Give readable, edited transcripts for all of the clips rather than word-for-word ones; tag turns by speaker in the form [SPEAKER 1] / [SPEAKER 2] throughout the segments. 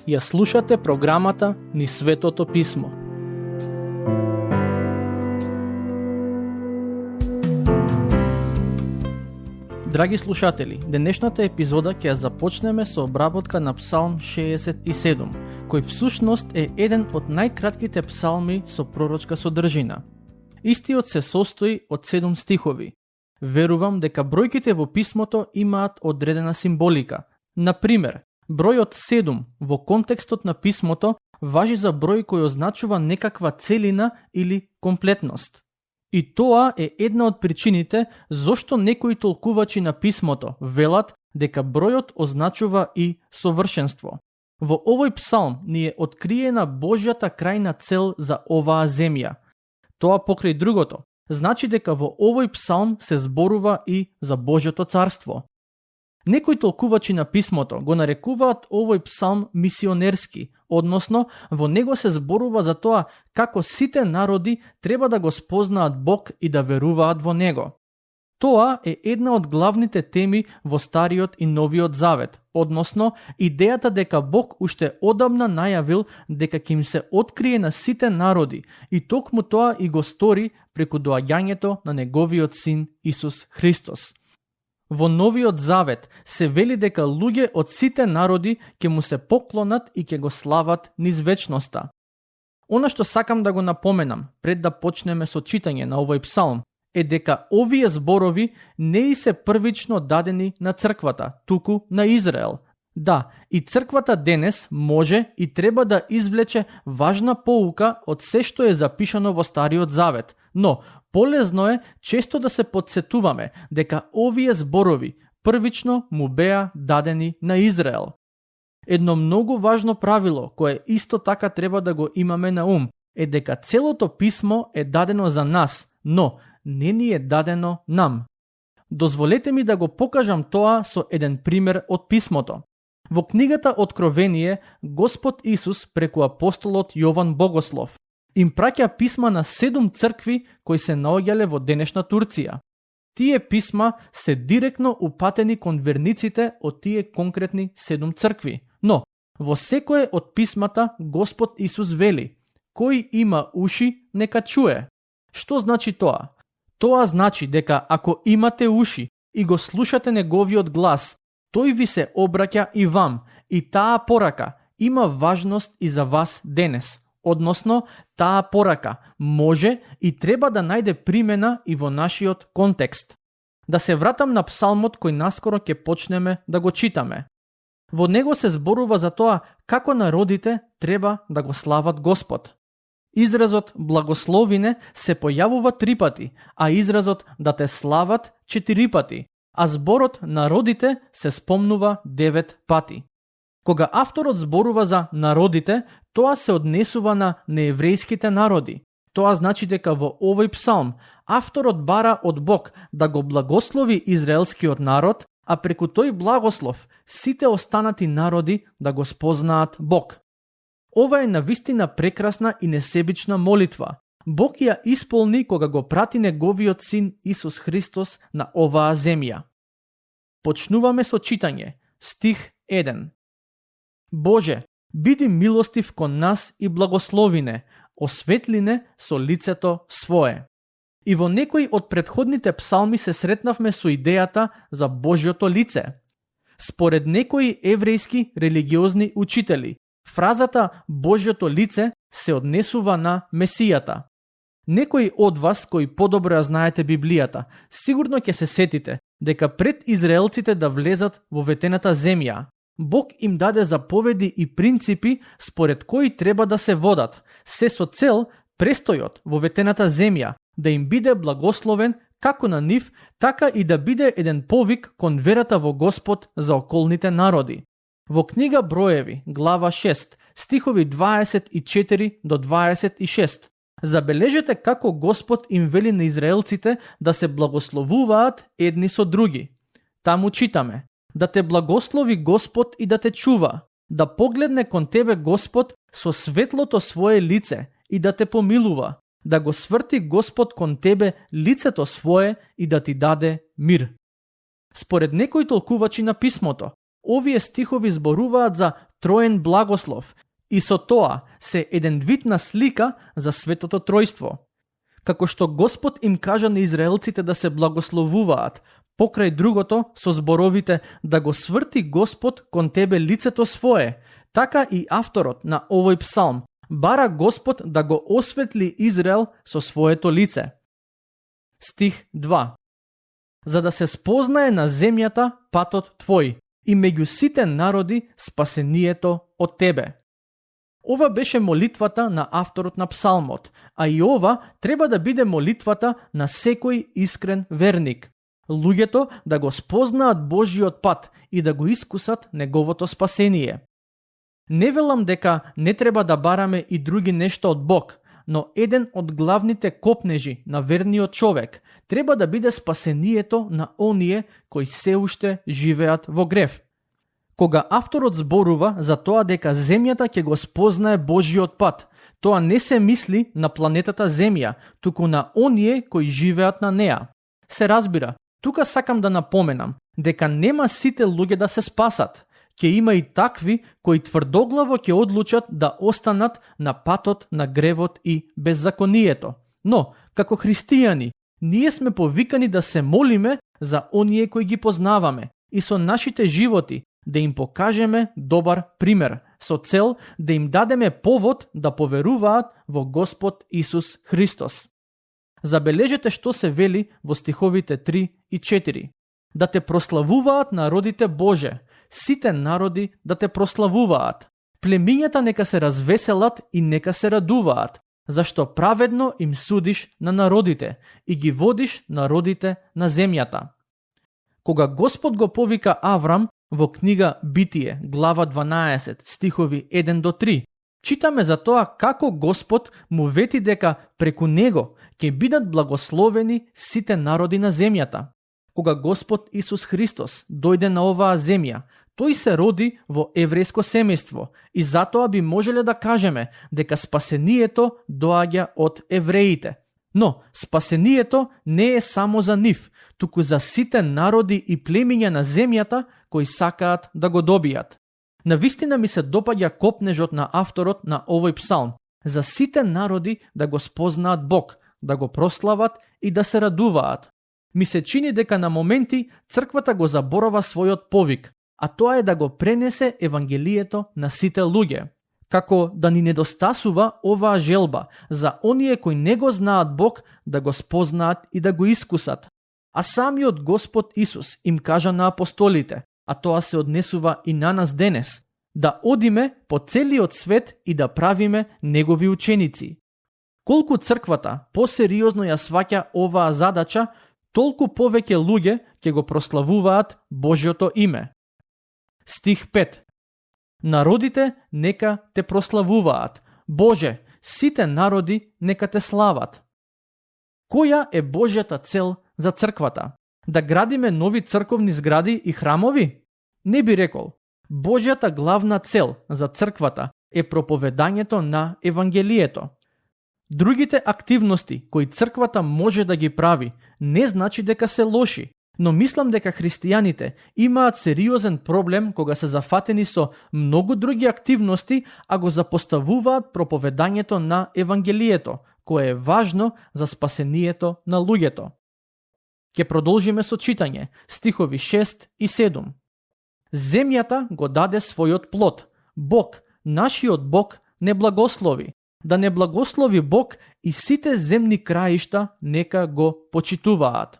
[SPEAKER 1] Ја слушате програмата Низ Светото Писмо. Драги слушатели, денешната епизода ќе ја започнеме со обработка на Псалм 67, кој всушност е еден од најкратките псалми со пророчка содржина. Истиот се состои од 7 стихови. Верувам дека бројките во писмото имаат одредена символика. Например, бројот 7 во контекстот на писмото важи за број кој означува некаква целина или комплетност. И тоа е една од причините зошто некои толкувачи на писмото велат дека бројот означува и совршенство. Во овој псалм ни е откриена Божјата крајна цел за оваа земја. Тоа покрај другото, значи дека во овој псалм се зборува и за Божјото царство. Некои толкувачи на писмото го нарекуваат овој псалм мисионерски, односно во него се зборува за тоа како сите народи треба да го спознаат Бог и да веруваат во него. Тоа е една од главните теми во Стариот и Новиот Завет, односно идејата дека Бог уште одамна најавил дека ќе им се открие на сите народи и токму тоа и го стори преку доаѓањето на неговиот син Исус Христос. Во Новиот Завет се вели дека луѓе од сите народи ќе му се поклонат и ќе го слават низ вечноста. Она што сакам да го напоменам пред да почнеме со читање на овој псалм е дека овие зборови не и се првично дадени на црквата, туку на Израел. Да, и црквата денес може и треба да извлече важна поука од се што е запишано во Стариот Завет, но полезно е често да се подсетуваме дека овие зборови првично му беа дадени на Израел. Едно многу важно правило, кое исто така треба да го имаме на ум, е дека целото писмо е дадено за нас, но не ни е дадено нам. Дозволете ми да го покажам тоа со еден пример од писмото. Во книгата Откровение, Господ Исус преку апостолот Јован Богослов им праќа писма на 7 цркви кои се наоѓале во денешна Турција. Тие писма се директно упатени кон верниците од тие конкретни 7 цркви. Но, во секое од писмата Господ Исус вели: кој има уши, нека чуе. Што значи тоа? Тоа значи дека ако имате уши и го слушате неговиот глас, тој ви се обраќа и вам, и таа порака има важност и за вас денес. Односно, таа порака може и треба да најде примена и во нашиот контекст. Да се вратам на псалмот кој наскоро ќе почнеме да го читаме. Во него се зборува за тоа како народите треба да го слават Господ. Изразот благословине се појавува 3 пати, а изразот да те слават 4 пати, а зборот народите се спомнува 9 пати. Кога авторот зборува за народите, тоа се однесува на нееврејските народи. Тоа значи дека во овој псалм авторот бара од Бог да го благослови израелскиот народ, а преку тој благослов сите останати народи да го спознаат Бог. Ова е навистина прекрасна и несебична молитва. Бог ја исполни кога го прати неговиот син Исус Христос на оваа земја. Почнуваме со читање. Стих 1. Боже, биди милостив кон нас и благословине, осветлине со лицето свое. И во некои од претходните псалми се сретнавме со идејата за Божјото лице. Според некои еврејски религиозни учители, фразата Божјото лице се однесува на Месијата. Некои од вас кои подобро ја знаете Библијата, сигурно ќе се сетите дека пред израелците да влезат во ветената земја, Бог им даде заповеди и принципи според кои треба да се водат, се со цел престојот во ветената земја да им биде благословен како на нив, така и да биде еден повик кон верата во Господ за околните народи. Во книга Броеви, глава 6, стихови 24 до 26, забележете како Господ им вели на израелците да се благословуваат едни со други. Таму читаме: да те благослови Господ и да те чува, да погледне кон тебе Господ со светлото свое лице и да те помилува, да го сврти Господ кон тебе лицето свое и да ти даде мир. Според некои толкувачи на писмото, овие стихови зборуваат за троен благослов и со тоа се еден вид на слика за Светото Тројство. Како што Господ им кажа на израелците да се благословуваат, покрај другото со зборовите да го сврти Господ кон тебе лицето свое, така и авторот на овој псалм бара Господ да го осветли Израел со своето лице. Стих 2. За да се спознае на земјата патот твој и меѓу сите народи спасението од тебе. Ова беше молитвата на авторот на псалмот, а и ова треба да биде молитвата на секој искрен верник. Луѓето да го спознаат Божиот пат и да го искусат неговото спасение. Не велам дека не треба да бараме и други нешто од Бог, но еден од главните копнежи на верниот човек треба да биде спасението на оние кои се уште живеат во грев. Кога авторот зборува за тоа дека земјата ќе го спознае Божиот пат, тоа не се мисли на планетата Земја, туку на оние кои живеат на неа. Се разбира, тука сакам да напоменам дека нема сите луѓе да се спасат. Ќе има и такви кои тврдоглаво ќе одлучат да останат на патот на гревот и беззаконието. Но, како христијани, ние сме повикани да се молиме за оние кои ги познаваме и со нашите животи да им покажеме добар пример, со цел да им дадеме повод да поверуваат во Господ Исус Христос. Забележете што се вели во стиховите 3 и 4. Да те прославуваат народите Боже, сите народи да те прославуваат. Племињата нека се развеселат и нека се радуваат, зашто праведно им судиш на народите и ги водиш народите на земјата. Кога Господ го повика Аврам во книга Битие, глава 12, стихови 1 до 3, читаме за тоа како Господ му вети дека преку него ќе бидат благословени сите народи на земјата. Кога Господ Исус Христос дојде на оваа земја, тој се роди во еврејско семејство и затоа би можеле да кажеме дека спасението доаѓа од евреите. Но спасението не е само за нив, туку за сите народи и племиња на земјата кои сакаат да го добијат. Навистина ми се допаѓа копнежот на авторот на овој псалм, за сите народи да го спознаат Бог, да го прослават и да се радуваат. Ми се чини дека на моменти црквата го заборава својот повик, а тоа е да го пренесе евангелието на сите луѓе. Како да ни недостасува оваа желба за оние кои не го знаат Бог да го спознаат и да го искусат. А самиот Господ Исус им кажа на апостолите, а тоа се однесува и на нас денес, да одиме по целиот свет и да правиме негови ученици. Колку црквата посериозно ја сваќа оваа задача, толку повеќе луѓе ќе го прославуваат Божјото име. Стих 5. Народите нека те прославуваат. Боже, сите народи нека те слават. Која е Божјата цел за црквата? Да градиме нови црковни згради и храмови? Не би рекол. Божјата главна цел за црквата е проповедањето на Евангелието. Другите активности кои црквата може да ги прави не значи дека се лоши, но мислам дека христијаните имаат сериозен проблем кога се зафатени со многу други активности, а го запоставуваат проповедањето на Евангелието, кое е важно за спасението на луѓето. Ке продолжиме со читање, стихови 6 и 7. Земјата го даде својот плод. Бог, нашиот Бог, не благослови. Да не благослови Бог и сите земни краишта нека го почитуваат.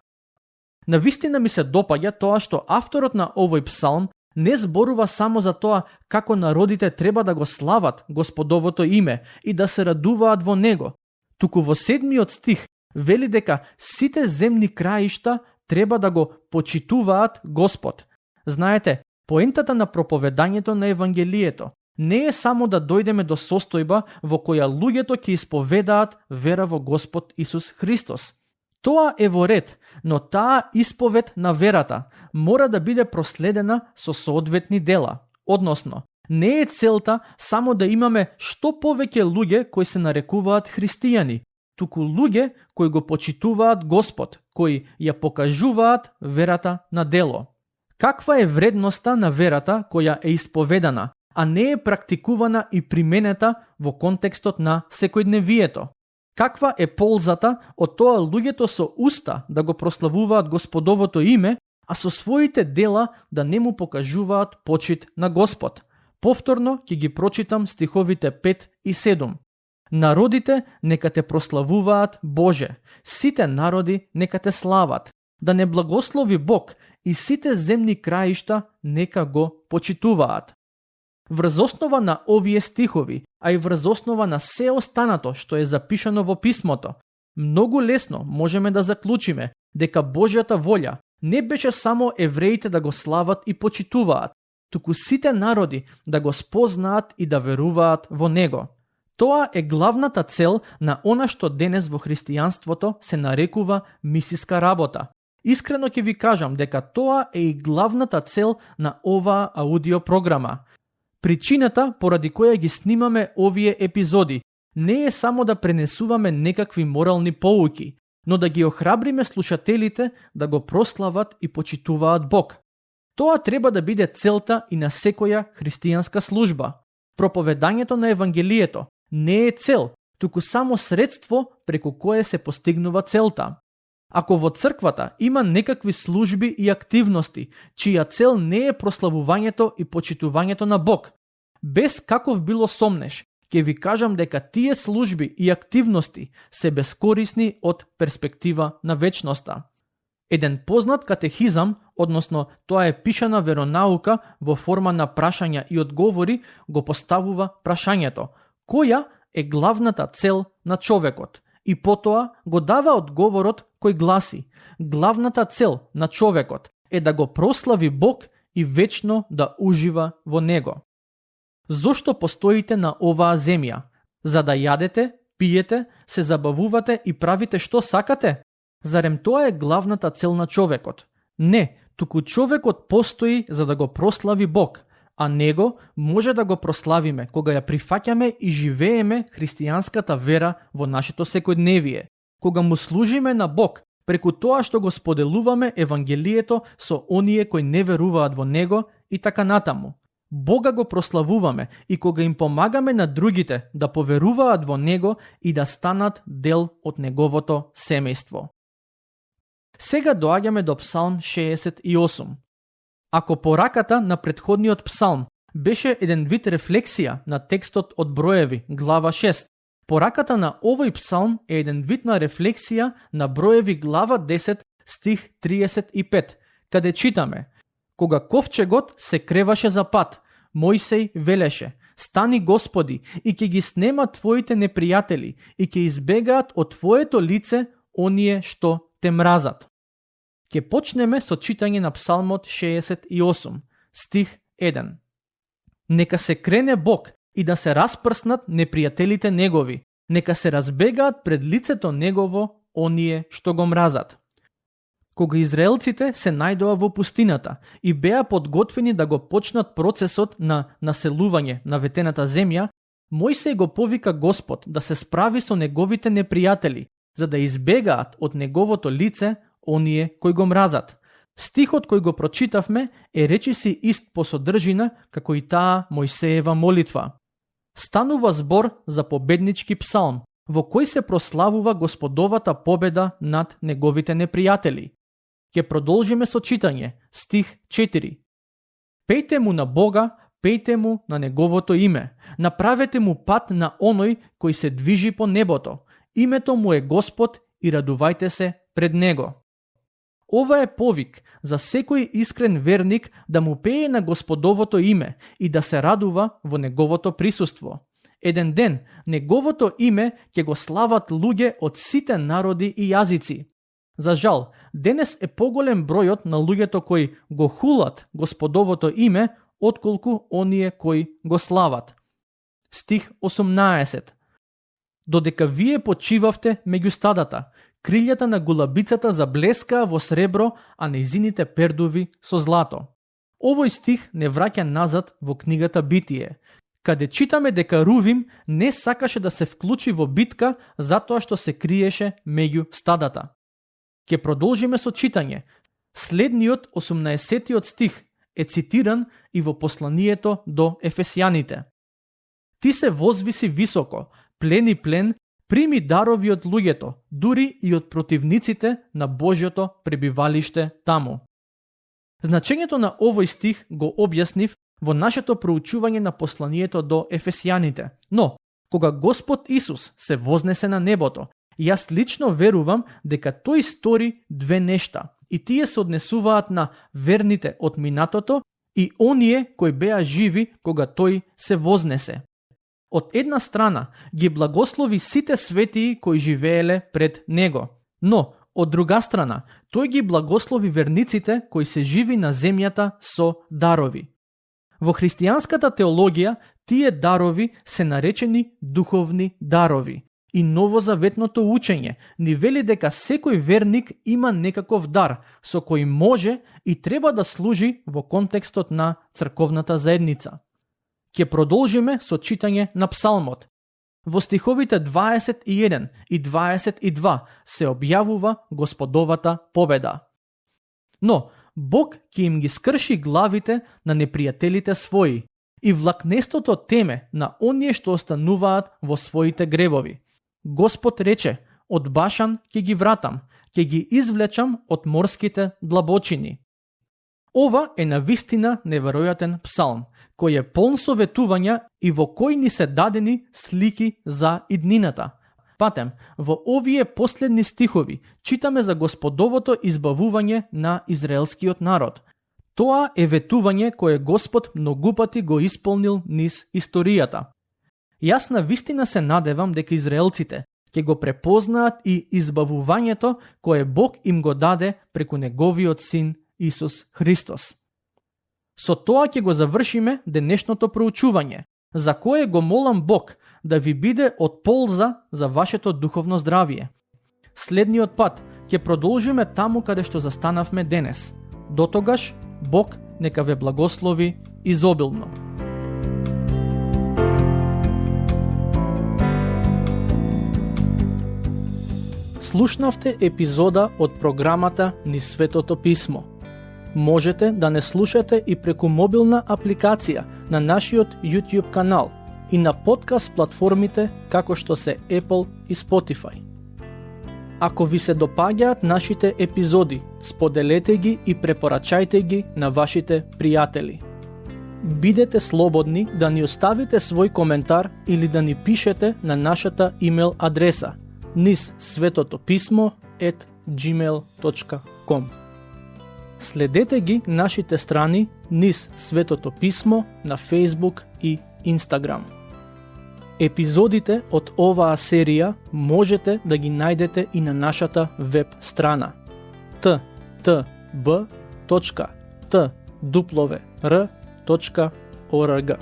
[SPEAKER 1] Навистина ми се допаѓа тоа што авторот на овој псалм не зборува само за тоа како народите треба да го слават Господовото име и да се радуваат во него, туку во 7 стих вели дека сите земни краишта треба да го почитуваат Господ. Знаете, поентата на проповедањето на Евангелието не е само да дојдеме до состојба во која луѓето ќе исповедаат вера во Господ Исус Христос. Тоа е во ред, но таа исповед на верата мора да биде проследена со соодветни дела. Односно, не е целта само да имаме што повеќе луѓе кои се нарекуваат христијани, туку луѓе кои го почитуваат Господ, кои ја покажуваат верата на дело. Каква е вредноста на верата која е исповедана, а не е практикувана и применета во контекстот на секојдневието? Каква е ползата од тоа луѓето со уста да го прославуваат Господовото име, а со своите дела да не му покажуваат почит на Господ? Повторно ќе ги прочитам стиховите 5 и 7. Народите нека те прославуваат, Боже, сите народи нека те слават, да не благослови Бог и сите земни краишта нека го почитуваат. Врз основа на овие стихови, а и врз основа на се останато што е запишано во писмото, многу лесно можеме да заклучиме дека Божјата волја не беше само евреите да го слават и почитуваат, туку сите народи да го спознаат и да веруваат во Него. Тоа е главната цел на она што денес во христијанството се нарекува мисиска работа. Искрено ќе ви кажам дека тоа е и главната цел на оваа аудиопрограма. Причината поради која ги снимаме овие епизоди не е само да пренесуваме некакви морални поуки, но да ги охрабриме слушателите да го прослават и почитуваат Бог. Тоа треба да биде целта и на секоја христијанска служба. Проповедањето на Евангелието не е цел, туку само средство преку кое се постигнува целта. Ако во црквата има некакви служби и активности, чија цел не е прославувањето и почитувањето на Бог, без каков било сомнеш, ќе ви кажам дека тие служби и активности се бескорисни од перспектива на вечноста. Еден познат катехизам, односно тоа е пишана веронаука во форма на прашања и одговори, го поставува прашањето: која е главната цел на човекот? И потоа го дава одговорот кој гласи: главната цел на човекот е да го прослави Бог и вечно да ужива во Него. Зошто постоите на оваа земја? За да јадете, пиете, се забавувате и правите што сакате? Зарем тоа е главната цел на човекот? Не, туку човекот постои за да го прослави Бог, а Него може да го прославиме кога ја прифаќаме и живееме христијанската вера во нашето секојдневие, кога му служиме на Бог преку тоа што го споделуваме Евангелието со оние кои не веруваат во Него и така натаму. Бога го прославуваме и кога им помагаме на другите да поверуваат во Него и да станат дел од Неговото семејство. Сега доаѓаме до Псалм 68. Ако пораката на претходниот псалм беше еден вид рефлексија на текстот од Броеви, глава 6, пораката на овој псалм е еден вид на рефлексија на Броеви, глава 10, стих 35, каде читаме: кога ковчегот се креваше за пат, Мојсей велеше: стани Господи, и ќе ги снема твоите непријатели, и ќе избегаат од твоето лице оние што те мразат. Ке почнеме со читање на Псалмот 68, стих 1. Нека се крене Бог и да се распрснат непријателите Негови, нека се разбегаат пред лицето Негово оние што го мразат. Кога израелците се најдоа во пустината и беа подготвени да го почнат процесот на населување на ветената земја, Мојсей го повика Господ да се справи со неговите непријатели, за да избегаат од неговото лице оние кои го мразат. Стихот кој го прочитавме е речиси ист по содржина како и таа Мојсеева молитва. Станува збор за победнички псалм, во кој се прославува Господовата победа над неговите непријатели. Ќе продолжиме со читање, стих 4. Пејте му на Бога, пејте му на неговото име, направете му пат на оној кој се движи по небото, името му е Господ и радувајте се пред него. Ова е повик за секој искрен верник да му пее на Господовото име и да се радува во неговото присуство. Еден ден неговото име ќе го слават луѓе од сите народи и јазици. За жал, денес е поголем бројот на луѓето кои го хулат Господовото име, отколку оние кои го слават. Стих 18. Додека вие почивавте меѓу стадата, крилјата на гулабицата заблескаа во сребро, а нејзините пердуви со злато. Овој стих не враќа назад во книгата Битие. каде читаме дека Рувим не сакаше да се вклучи во битка затоа што се криеше меѓу стадата. Ке продолжиме со читање. Следниот 18-тиот стих е цитиран и во посланието до Ефесјаните. Ти се возвиси високо, плен и плен, прими дарови од луѓето, дури и од противниците на Божјото пребивалиште таму. Значењето на овој стих го објаснив во нашето проучување на посланието до Ефесјаните. Но, кога Господ Исус се вознесе на небото, јас лично верувам дека тој стори две нешта, и тие се однесуваат на верните од минатото и оние кои беа живи кога тој се вознесе. Од една страна ги благослови сите светии кои живееле пред него, но од друга страна тој ги благослови верниците кои се живи на земјата со дарови. Во христијанската теологија тие дарови се наречени духовни дарови. И новозаветното учење ни вели дека секој верник има некаков дар со кој може и треба да служи во контекстот на црковната заедница. Ќе продолжиме со читање на псалмот. Во стиховите 21 и 22 се објавува Господовата победа. Но Бог ќе им ги скрши главите на непријателите своји и влакнестото теме на оние што остануваат во своите гребови. Господ рече, од Башан ќе ги вратам, ќе ги извлечам од морските длабочини. Ова е навистина неверојатен псалм, кој е полн советувања и во кој ни се дадени слики за иднината. Патем, во овие последни стихови читаме за Господовото избавување на израелскиот народ. Тоа е ветување кое Господ многу пати го исполнил низ историјата. Јас на вистина се надевам дека израелците ќе го препознаат и избавувањето кое Бог им го даде преку неговиот син Исус Христос. Со тоа ќе го завршиме денешното проучување, за кое го молам Бог да ви биде од полза за вашето духовно здравие. Следниот пат ќе продолжиме таму каде што застанавме денес. Дотогаш Бог нека ве благослови изобилно. Слушнавте епизода од програмата Низ Светото Писмо. Можете да не слушате и преку мобилна апликација на нашиот YouTube канал и на подкаст платформите како што се Apple и Spotify. Ако ви се допаѓаат нашите епизоди, споделете ги и препорачајте ги на вашите пријатели. Бидете слободни да ни оставите свој коментар или да ни пишете на нашата имейл адреса nizsvetotopисmo@gmail.com. Следете ги нашите страни Низ Светото Писмо на Facebook и Instagram. Епизодите од оваа серија можете да ги најдете и на нашата веб страна ttb.twr.org.